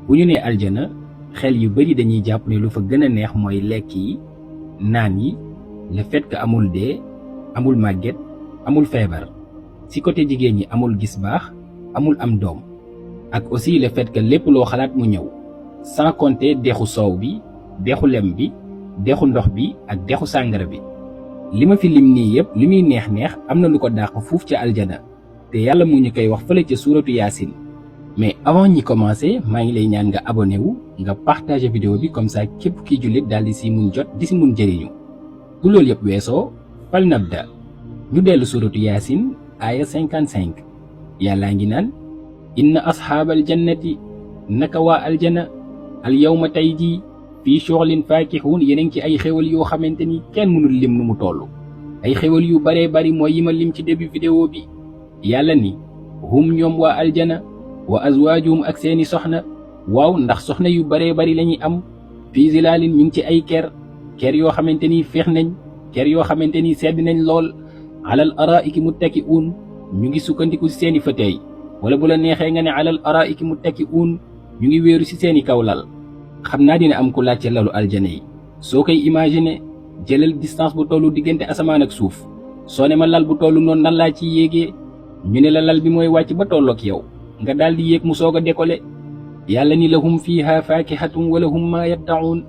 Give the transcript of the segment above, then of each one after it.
bu ñu nee aljana xel yu bari dañuy jàpp ne lu fa gën a neex mooy lekk yi naan yi le fait que amul dee amul màgget amul feebar ci côté jigéen ñi amul gis baax amul am doom ak aussi le fait que lépp loo xalaat mu ñëw sans compter dexu soow bi dexu lem bi dexu ndox bi ak dexu sàngara bi li ma fi lim nii yépp li muy neex am na lu ko dàq fuuf ca aljana te yàlla mu ñu koy wax fële ca suuratu yaasin mais avant ñi commencer maa ngi lay ñaan nga abonné wu nga partager vidéo bi comme ça képp ki jullit daal di si mun jot di si mun jëriñu bu loolu yëpp weesoo fal nabda ñu dellu suuratu yaasin aaya 55 yàllaa ngi naan inna asxaabal jannati naka waa aljana al yawma tey jii fii shughulin faakihun yeneen ci ay xéwal yoo xamante ni kenn mënul lim nu mu toll ay xéwal yu baree bari mooy yi ma lim ci début vidéo bi yàlla ni hum ñoom waa aljana wa azwaajuhum ak seeni soxna waaw ndax soxna yu baree bari lañuy am fii zilaalin ñu ngi ci ay ker yoo xamante ni feex nañ ker yoo xamante ni sedd nañ lool alal araa'iki muttaki'uun ñu ngi sukkandiku ci seeni fauteuil wala bu la neexee nga ne alal araa'iki muttaki'uun ñu ngi wéeru ci seeni kaw lal xam naa dina am ku laajte lalu aljana yi soo koy imaginer jëlal distance bu tollu diggante asamaan ak suuf soo ne ma lal bu tollu noonu nan laa ciy yéegee ñu ne la lal bi mooy wàcc ba tollook yow nga daal di yéeg mu soog a décoller yàlla ni lahum fiiha faakihatun wa lahum maa yadda'uun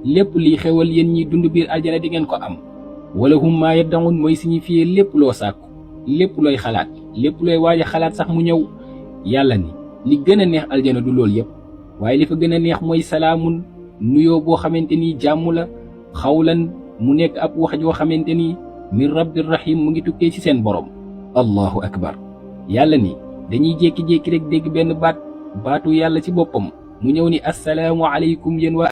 lépp liy xewal yéen ñi dund biir aljana di ngeen ko am wa lahum maa yadda'uun mooy signifier lépp loo sàkku lépp looy xalaat lépp looy waaj a xalaat sax mu ñëw yàlla ni li gën a neex aljana du loolu yépp waaye li fa gën a neex mooy salaamun nuyoo boo xamante ni jàmm la xawlan mu nekk ab wax joo xamante ni min rabbir rahim mu ngi tukkee ci seen borom allahu akbar yàlla ni dañuy jékki-jékki rek dégg benn baatu yàlla ci boppam mu ñëw ni assalaamu aleykum yéen waa